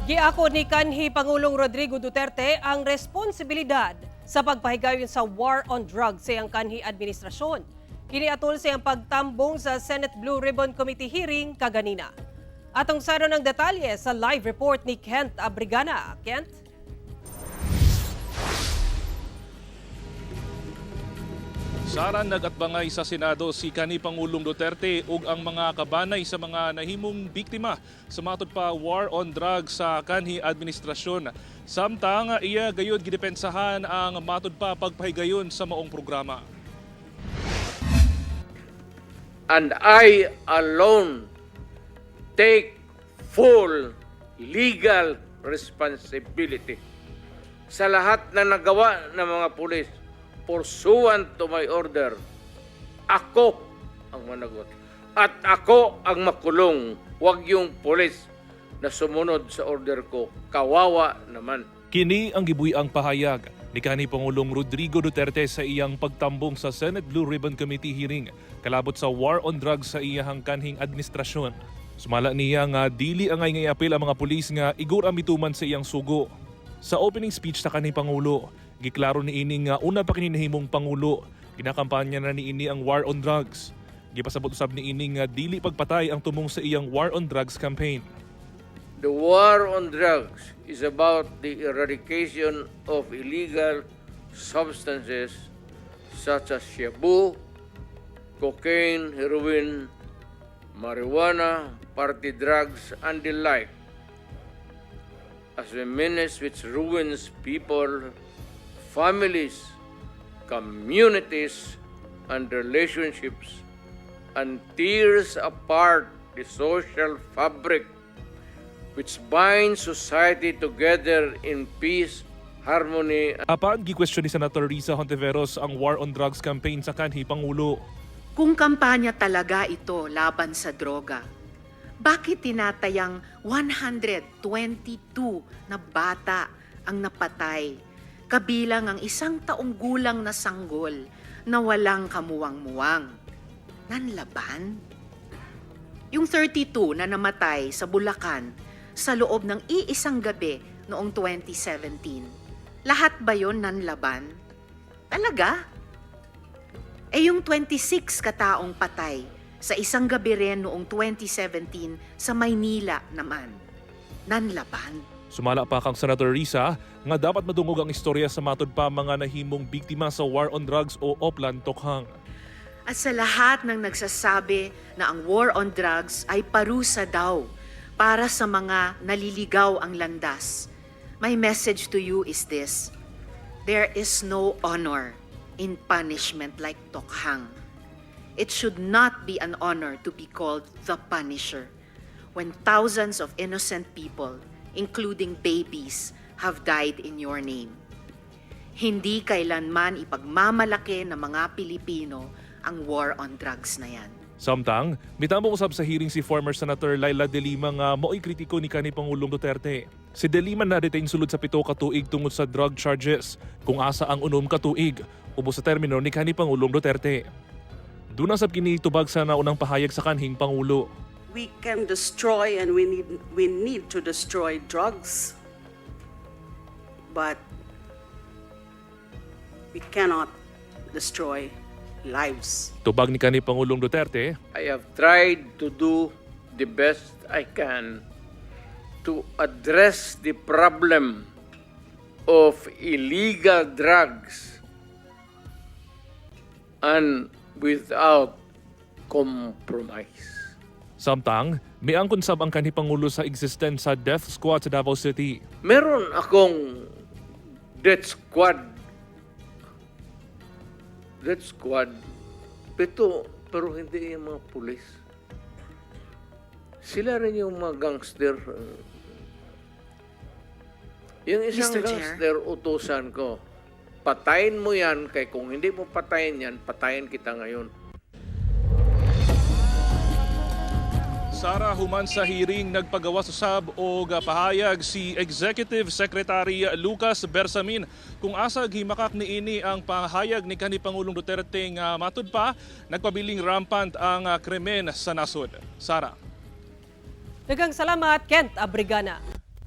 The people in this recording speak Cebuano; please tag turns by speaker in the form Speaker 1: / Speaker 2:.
Speaker 1: Giako ni kanhi Pangulong Rodrigo Duterte ang responsibilidad sa pagpahigayon sa war on drugs sa iyang kanhi administrasyon. Kini atol sa iyang pagtambong sa Senate Blue Ribbon Committee hearing kaganina. Atong saron ng detalye sa live report ni Kent Abrigana. Kent?
Speaker 2: Sara, nagatbangay sa Senado si kanhi Pangulong Duterte ug ang mga kabanay sa mga nahimong biktima sa matod pa war on drugs sa kanhi administrasyon. Samtang iya gayud gidepensahan ang matod pa pagpahigayon sa maong programa.
Speaker 3: And I alone take full legal responsibility sa lahat na nagawa ng mga pulis pursuant to my order. Ako ang managot. At ako ang makulong. Huwag yung pulis na sumunod sa order ko. Kawawa naman.
Speaker 2: Kini ang gibuy-ang pahayag ni kanhi Pangulong Rodrigo Duterte sa iyang pagtambong sa Senate Blue Ribbon Committee hearing kalabot sa war on drugs sa iyahang kanhing administrasyon. Sumala niya nga dili angay nga iapil ang mga pulis nga igor ang mituman sa iyang sugo. Sa opening speech sa kanhi Pangulo, giklaro niini nga una pa kini nahimong Pangulo, ginakampanya na niini ang war on drugs. Gipasabot usab niini nga dili pagpatay ang tumong sa iyang war on drugs campaign.
Speaker 3: The war on drugs is about the eradication of illegal substances such as shabu, cocaine, heroin, marijuana, party drugs, and the like as a menace which ruins people, families, communities, and relationships, and tears apart the social fabric which binds society together in peace, harmony,
Speaker 2: Apan gi-question ni Senator Risa Hontiveros ang war on drugs campaign sa kanhi Pangulo.
Speaker 4: Kung kampanya talaga ito laban sa droga, bakit tinatayang 122 na bata ang napatay, kabilang ang isang taong gulang na sanggol na walang kamuwang-muwang? Nanlaban? Yung 32 na namatay sa Bulacan sa loob ng iisang gabi noong 2017, lahat ba yon nanlaban? Talaga? Eh yung 26 kataong patay sa isang gabi rin noong 2017 sa Maynila naman, nanlaban?
Speaker 2: Sumala pa kang Senator Risa nga dapat madungog ang istorya sa matod pa mga nahimong biktima sa war on drugs o Oplan Tokhang.
Speaker 4: At sa lahat ng nagsasabi na ang war on drugs ay parusa daw para sa mga naliligaw ang landas, my message to you is this: there is no honor in punishment like Tokhang. It should not be an honor to be called the punisher when thousands of innocent people, including babies, have died in your name. Hindi kailanman ipagmamalaki ng mga Pilipino ang war on drugs na yan.
Speaker 2: Samtang, mitambong usab sa hearing si former Senator Leila De Lima nga mao'y kritiko ni kanhi Pangulong Duterte. Si De Lima na-detain sulod sa 7 ka tuig tungod sa drug charges, kung asa ang 6 ka tuig ubos sa termino ni kanhi Pangulong Duterte. Duna sab kini tubag sa naunang pahayag sa kanhing Pangulo.
Speaker 5: We can destroy and we need to destroy drugs, but we cannot destroy lives.
Speaker 2: Tubag ni kanhi Pangulong Duterte,
Speaker 3: I have tried to do the best I can to address the problem of illegal drugs and without compromise.
Speaker 2: Samtang, miangkon sab ang kanhi Pangulo sa existence sa death squad sa Davao City.
Speaker 3: Meron akong death squad. Death squad. Pero, pero hindi yung mga pulis. Sila rin yung mga gangster. Yung isang
Speaker 4: Mr. Chair?
Speaker 3: Gangster, utusan ko. Patayin mo yan, kay kung hindi mo patayin yan, patayin kita ngayon.
Speaker 2: Sara, human sa hearing, nagpagawas usab og pahayag si Executive Secretary Lucas Bersamin kung asa gimakak niini ang pahayag ni kanhi Pangulong Duterte nga matud pa nagpabiling rampant ang krimen sa nasod. Sara.
Speaker 1: Daghang salamat, Kent Abrigana.